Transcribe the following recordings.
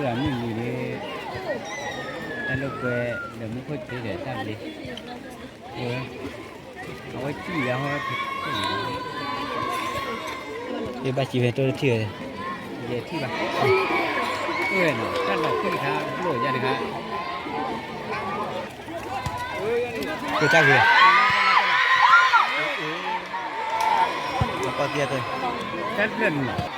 မုၢ်နံၤန့ၣ် တၢ်လိာ်ကွဲ ဒီးမူခိၣ်စ့ဒီးတၢ်ဘျ့, အဝဲစံၣ်ယၤဟီ, ယဘၣ်စံးဝဲတိၢ်တထံၣ်ဝဲ, ယထံၣ်ဘၣ်, တၢ်လီၤဖုၣ်တခါ ဘျိၣ်ယါတခါ, ကတၢ်ဂ့ၤ, ကီၢ်သံအသိး, တၢ်ဖျၢၣ်နုာ်လီၤ.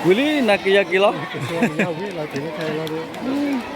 ဝံၤလံ နၤက့ၤယၤက့ၤလီၤ, ဝံၤလီၤက့ၤလၢခဲလီၤဒုး.